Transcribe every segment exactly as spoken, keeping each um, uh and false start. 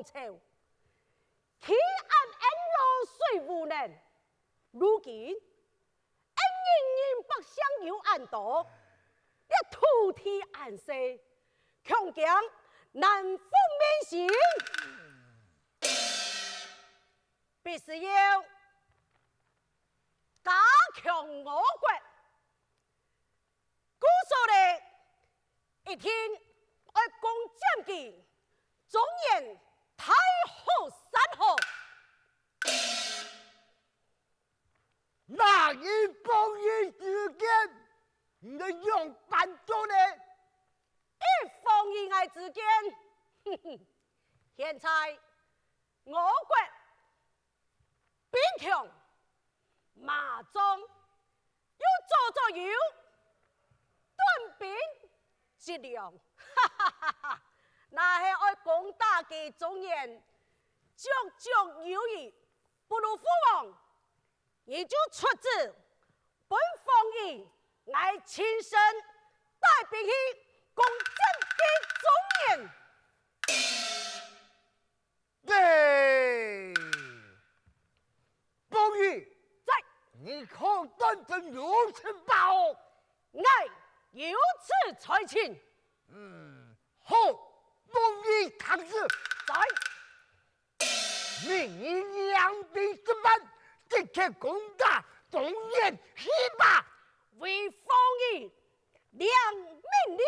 朝，欺壓𫣆老水無能，如今 𫣆人人百姓有恁多，這土地恁細，恐驚難奉民心。必須要加強我國，故所咧，一定愛攻佔佢中原大好山河。 哪一方人之間，你仰般做呢？一方人𠊎之間，現在我國兵強馬壯，又早早有短兵接糧，哈哈哈哈！若係愛攻打佢中原，綽綽有餘，不如父王 你就出旨，分封印，𠊎親身帶兵去攻佔佢中原。對，封印，在。你可斷定有此把握？𠊎有此才情。嗯，好，封印開始。在。 命你領兵十萬，直接攻打中原去吧！為封印，領命了！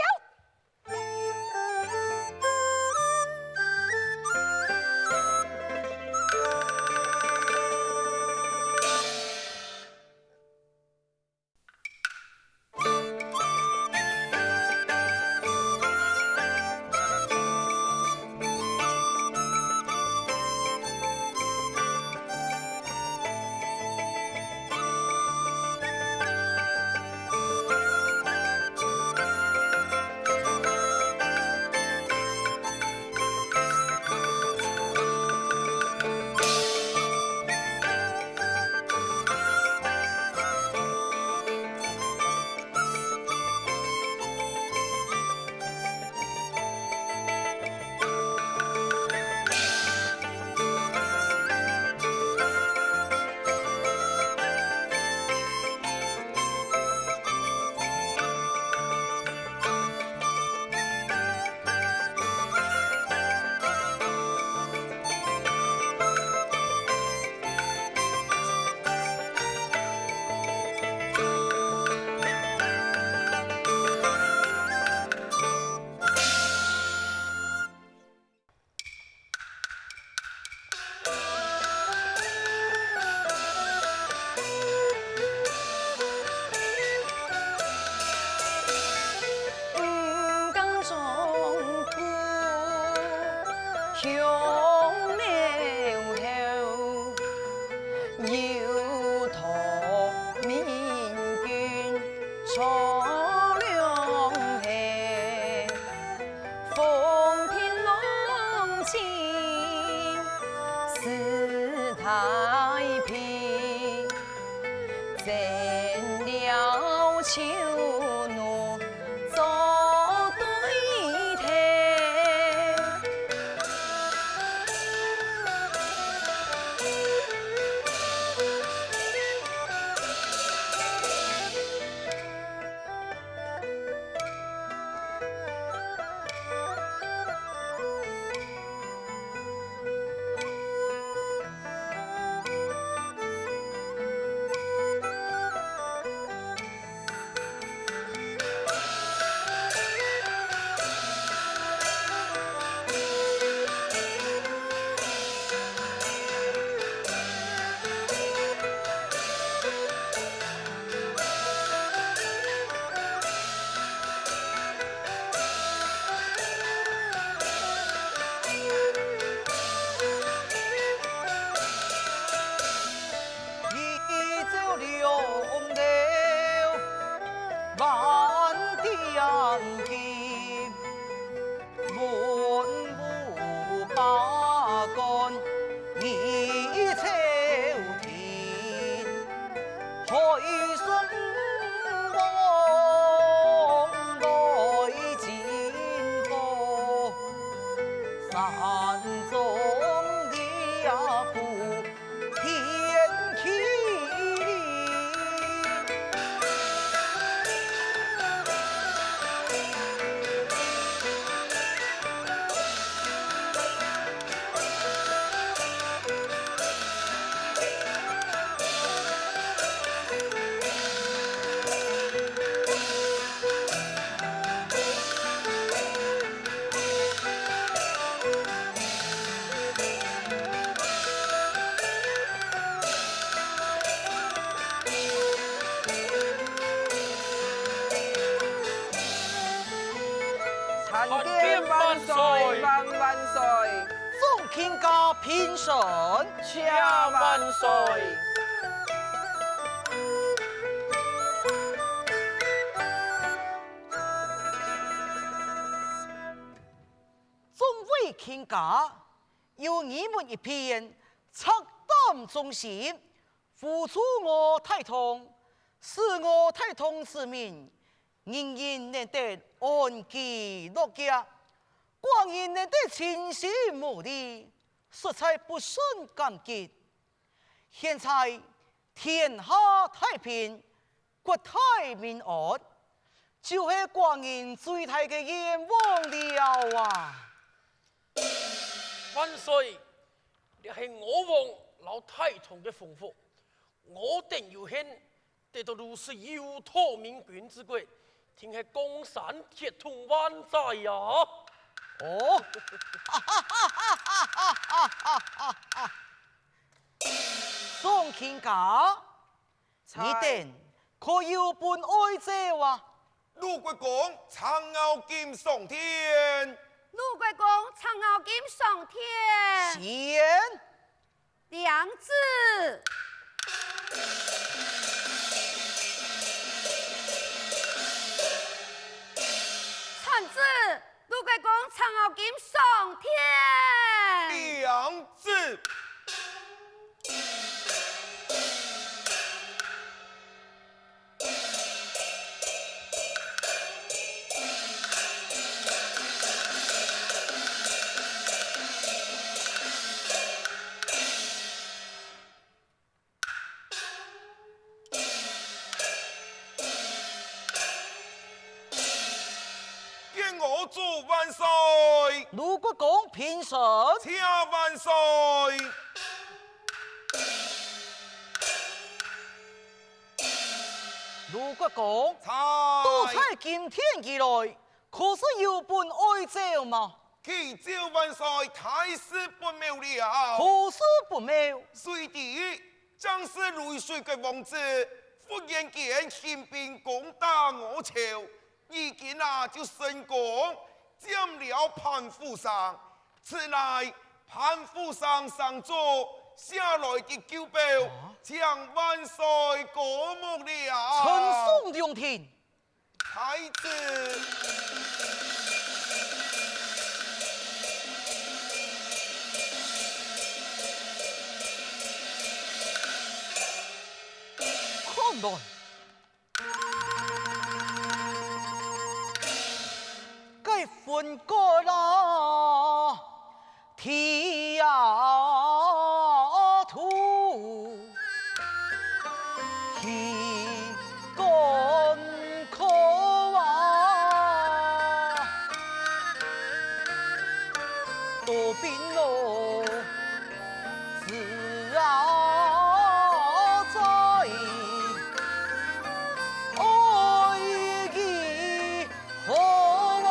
歲！萬萬歲！眾卿家平身！謝萬歲！眾位卿家，有你們一片，赤膽忠心， 扶助我大唐，使我大唐之民，人人能得安居樂業，寡人能得盡心無慮，實在不勝感激。現在天下太平，國泰民安，就係寡人最大个願望了啊！萬歲！這係我王老大唐个豐富， 我等有幸得到如此有道明君之國，定係江山鐵桶萬載呀！哦，眾卿家，你等可有分哀詔啊？魯國公，程咬金上殿。魯國公，程咬金上殿。先。 領旨。傳旨，魯國公程咬金上殿。領旨。 建安祖萬歲！魯國公平身！謝萬歲！ 魯國公，在。到在今天以來，可是有分哀詔嗎？啟奏萬歲，大事不妙了。何事不妙？誰知鄭氏雷水國王子，忽然間興兵攻打我朝， 如今啊，就成功佔了盤虎城。此乃盤虎城城主寫來个舊表，啊？請萬歲過目了。呈送龍庭。太子。看來， 該昏官啊，剃啊頭，去趕考啊，到兵路 自啊在，哀其何啊！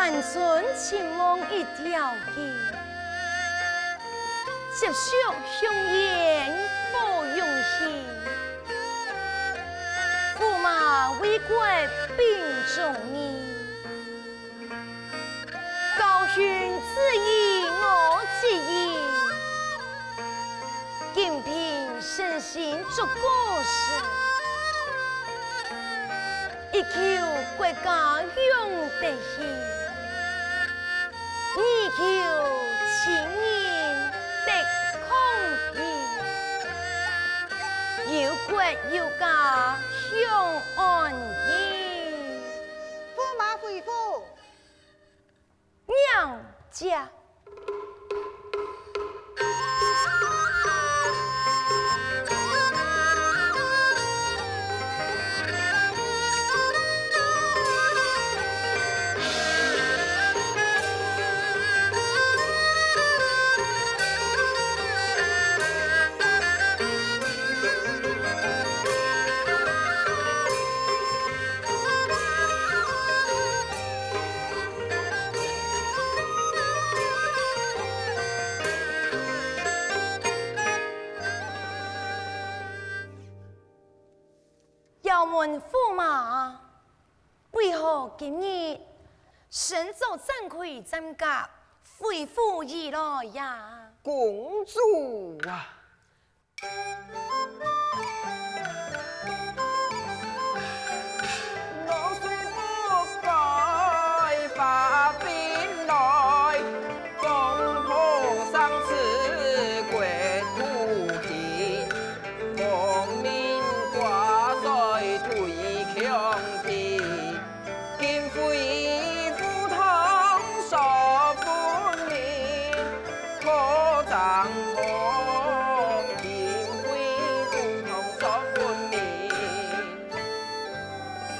單純尋夢一條根，接續香煙好用心。駙馬為國殯終日， 教訓子義我節義，今憑誠心作過失，以求國家永得興，以求親人得康平，有國有家享安興。駙馬回府。 娘家。要問駙馬，為何今日晨早展開戰甲，回府而來呀？公主啊！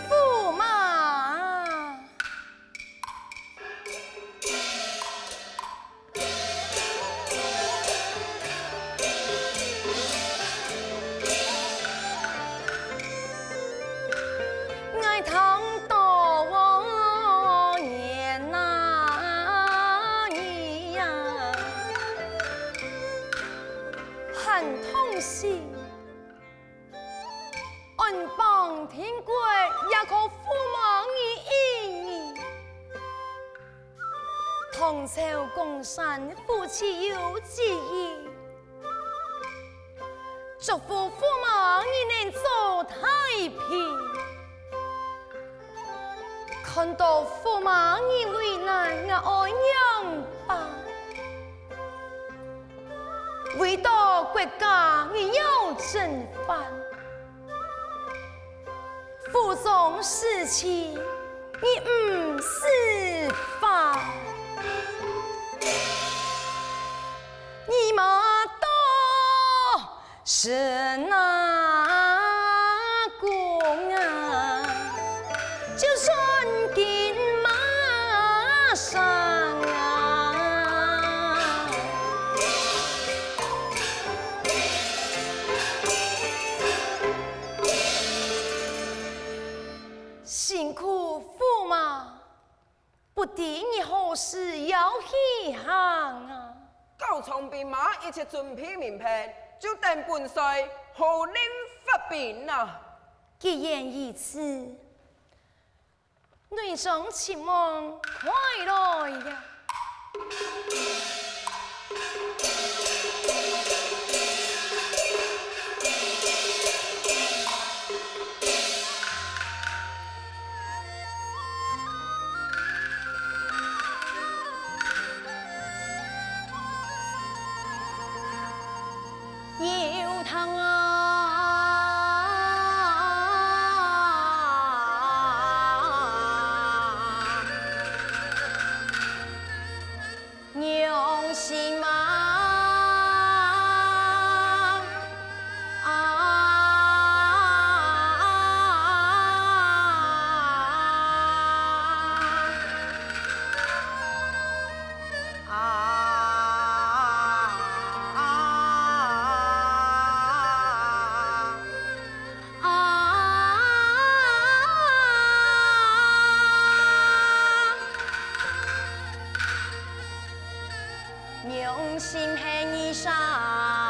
駙馬！ 𠊎聽到喔言啊，你呀，還痛心。 安邦定國也靠駙馬你一人。唐朝江山夫妻有節義，祝福駙馬你能做太平。看到駙馬你為難，𠊎愛仰般？ 為到國家你要正反，府中事情你毋使煩。你嘛到 是哪公啊，就算金马上啊。辛苦驸马。 不知你何時要起行啊？教場兵馬一切準備明白，就等本帥號令發兵啊！既然如此，內中請望快來呀！ 有聽啊，娘心啊！心係你傷。